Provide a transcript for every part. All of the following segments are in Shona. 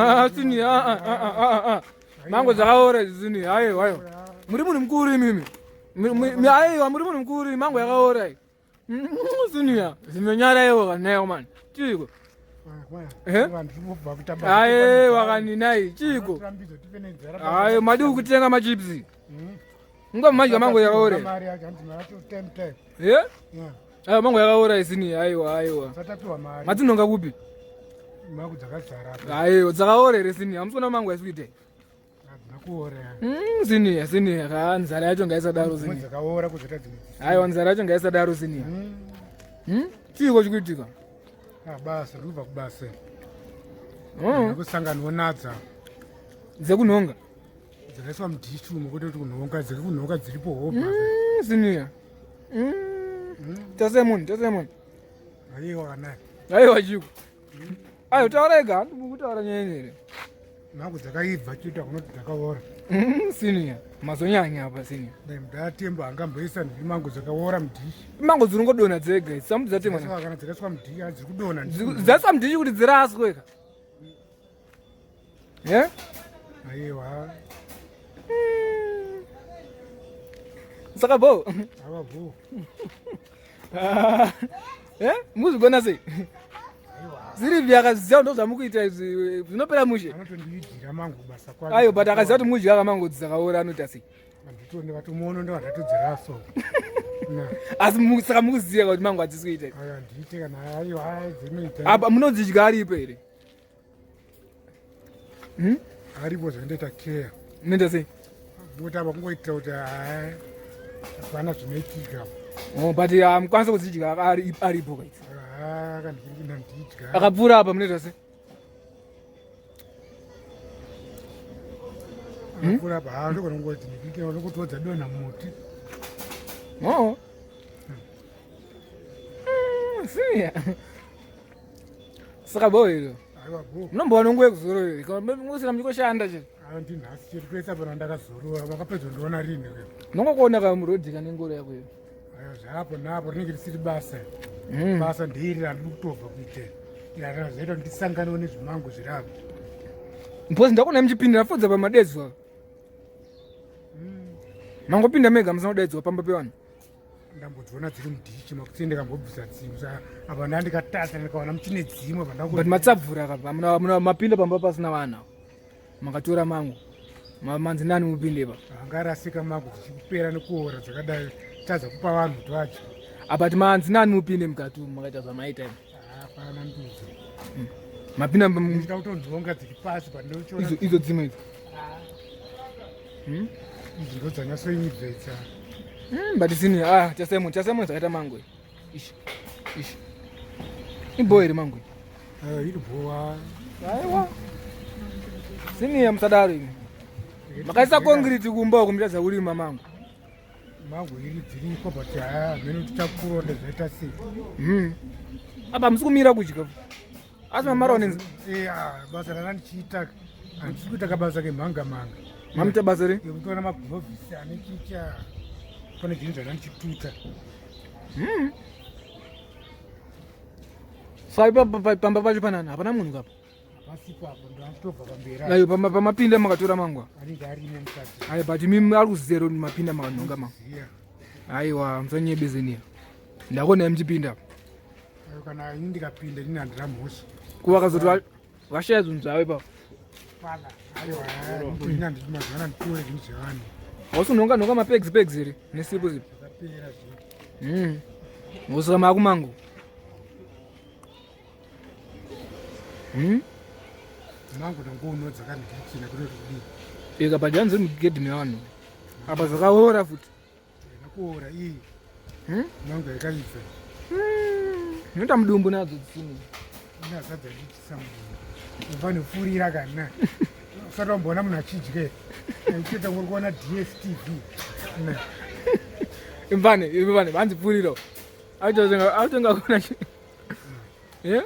Ah, sini ah, ah, ah, ah, ah, ah. Mango dzakaora sini aiwa aiwa. Muri munhu mukuru imimi. Aiwa muri munhu mukuru mango yakaora iyi. Sini ya. Zinonyara iwo kanayo man. Chiko. Eh? Aiwa kaninai chiko. Ayo madi kutenga machips. Ngo madya mango yakaora. Eh? Ayo mango yakaora isini aiwa aiwa. Madzinonga kupi? Mango dzakazara. Aiwa dzakaora here sini? Hamusi kuona mango yaisi kuita. Sini sini ha nzara yacho ngaisadaro sini. Dzakaora kuzoita dzimwe. Aiwa nzara yacho ngaisadaro sini. Chiiko chikuitika? Ah basa ndikubva kubasa. Kusangana nadza. Dzekunhonga. Dzakaiswa mudhishi umo kwete kuti kunhonga dziri kunhonga dziripo hobha. Siniya. Tase munhu, tase munhu. Aiwa kana. Aiwa chiko. Ayo taura ega, handidi kutaura nyaya here. Mangu dzakaibva chiita kunoti dzakaora. Siniya, mazonyanya apa siniya. Dai ndatemba angamboisa ndiri mango dzakaora mudhishi. Mango dziri ngodonha dzega, samu dzatemwa. Kana dzakaiswa mudhishi dziri kudonha. Dzaiswa mudhishi kuti dziraswe ka. Yeah? Aiwa. Saka bo. Ava bo. Eh? Muzvigona sei? Ziri akaziva ndo zvamukuita izvi zvinopera mushe. Anotondiigira mangu basa kwake. Ayo but akaziva kuti mudya kamango dzakaora anoita sei? Anditone vatomuona ndo vandatodziraso. Asi saka mukuziva kuti mango hadzisi kuita. Ayo handiite kana ayo ayo dzinoita. Apa munodzidya aripo here? Aripo zvandoita care. Munoita sei? Kuti apa kungoitira kuti hai hapana zvinoitika. Oh, but hamukwanisi kudzidya aripo kaiti. Ndidya. Akapfuura apa munoita sei? Akapfuura apa haa ndogona kungoti ndikike nokutodza donha muti. Oh. Siya. Saka bo iro. Aiwa bo. Munombowana nguva yekuzorora here? Kana musina muchikoshanda chete. Ayo ndinhasi chete kwese apa ndakazorora vakapedza kundiona rini ke. Nongokuona ka murodhi kana ngoro yako iyo. Ayo zvapo napo rinenge risiri basa. Basa ndiri randiri kutobva kuita. Ira zvaita kuti ndisanganewo nezvimango zviri apo. Mpozi ndakuona muchipindira fodza pamadedzwa. Mangopinda mega musina kudaidzwa pamba pevanhu. Ndambodziona dziri mudhichi makuti ndikambobvisa dzimwe saka apa ndandikatasa ndikaona muchine dzimwe but matsabvura kapa muna mapinda pamba pasina vanhu makatora mango manzi nani mupinde pa angarasika mango dzichipera nekuora dzakadai tadza kupa vanhu kuti vadye apa ti manzi nani mupinde mukati umu makaita zvamaita imi hapana ndudzo mapinda ndichida kutonzonga dziri pasi but idzo dzimwe idzo Idzi ndo dzanyatsoibvetsa. But sini ah chasemo chasemo zvakaita mango. Ish. Ish. Ibo here mango. Eh iri bowa. Aiwa. Sini ya musadaro imi. Makaisa concrete kumba uko mutadza kurima mango. Mango iri dziriko but haya mene tichakuronda zvaita sei. Apa musi kumira kudya. Asi mamara unenzi. Eh ah basa randichiita handisi kuita kabasa kemhanga manga. Mamuita basa re? Yekutora magulovhisi ane chicha pane zvinhu zvandandichituta. Saka ipapo pamba pacho panani hapana munhu kapa. Hapasipo apo ndachitobva pamberi. Ayo pamapinda makatora mangwa. Anenge arimo mukati. Ayo but mimi ari kuzero mapinda makanhonga mangwa. Aiwa musanyebezeniya. Ndakuona muchipinda. Ayo kana ini ndikapinda ini handina mhosva. Ko vakazoti vashaya zvinhu zvavo ipapo. Aiwa ini handidi mazuva anditore zvinhu zvevanhu. Hausi unhonga nhonga mapegs pegs here nesipo zipo. Zvakapera zvinhu. Wosaka makumango. Mango nangono dzakandikina kuti kudii. Ika pajanzi mugedhi mevanhu. Apa zvakaora futi. Kuora iyi. Mango yakaibva. Inoita mudumbu nadzo dzisini. Ndazadza ndichisa mudumbu. Ufanira kupfurira kana. Usati wamboona munhu achidya. Uchita uri kuona DSTV. Imvane, imvane, vanzi pfurira. Aitotenga, aitotenga kuona. Eh?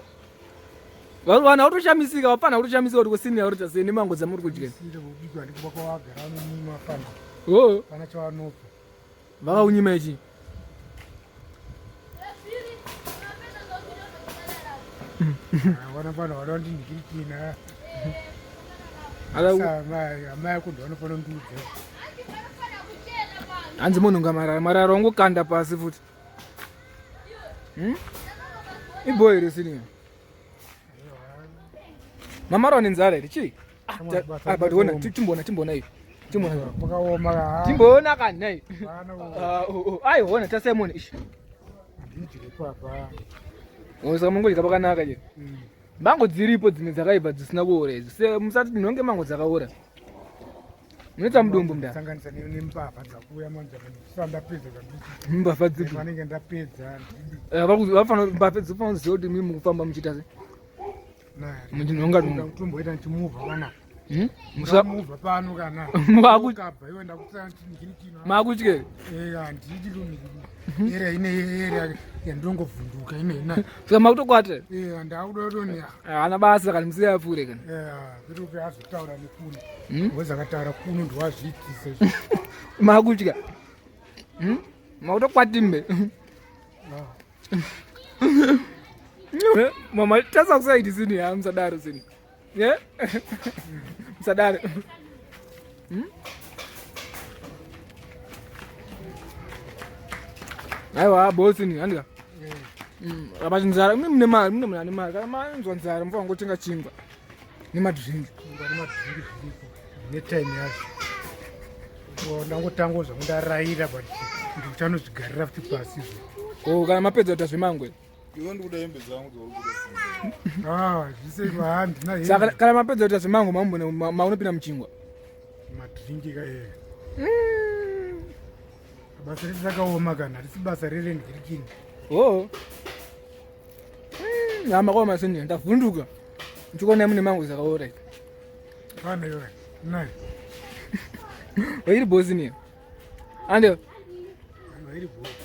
Vanhu vakutoshamisika, vapfana vakutoshamisika kuti kusini yauri sei nemango dzamuri kudya. Oh. Pana chavanopa. Vakaunyima ichi. Vana vana vanondinhikirikina. Amai ako ndovanofanira kundiudza. Hanzi munhu ngamarara marara wangokanda pasi futi. Iboy here senior? Mamara wane nzara here chii? Ah, ah, but ona timbona timbona iyo. Timbona. Kwakaoma. Timbona kani nei. Ah, oh, oh. Ai hona tasemoni ishi. Handidye papa. Saka mungodya pakanaka je. Mango dziripo dzimwe dzakaibva dzisina kuora idzi. Se musati nhonge mango dzakaora. Munoita mudumbu mnda. Sanganisa nembavha dzakuuya manje ndisati ndapedza zvandiri. Mbavha dzipi? Vanenge ndapedza. Eh, vafanira mbavha dzofanira kuziva kuti mimi mukufamba muchiita sei. Muchinhonga nhonga. Tomboita ndichimuvha kana. Musa muvha pano kana. Maku Kabva iwe ndakutsana chino. Makutye. Eh, handidi lumi. Ere ine ere yandongovhunduka ine ina. Saka makutokwata. Eh, ndakuda kutoni. Haana basa kana musiya apfuure kana. Eh, kuti upe azotaura nekuno. Wezakataura kuno ndiwazviitisa izvi. Makutya. Makutokwatimbe. Ah. Mama tasa kusaidi sini ya musadaro sini. Yeah? Musadaro. Aiwa bosi ni andika. Apa nzara imi mune mari mune munhu ane mari kana manzwa nzara mufanira kungotenga chingwa nemadrink. Chingwa nemadrink zviripo netime yazvo. Ndangotanga zvangu ndaraira but ndichanozvigarira futi pasi izvo. Ko kana mapedza kuita zvemangwe. Iwe ndikuda hembe dzangu dzauri kuda. Ah, zvise handina hembe. Saka kana mapedza kuita zvemango mambo maunopinda muchingwa. Madrink ka eh. Basa rese rakaoma kana risi basa rerendirichini. Oh. Hama kwa masini ndavhunduka. Ndichikuona mune mango dzakaora idzi. Pana iwe. Nai. Iri bosi ni. Ande Iri bosi.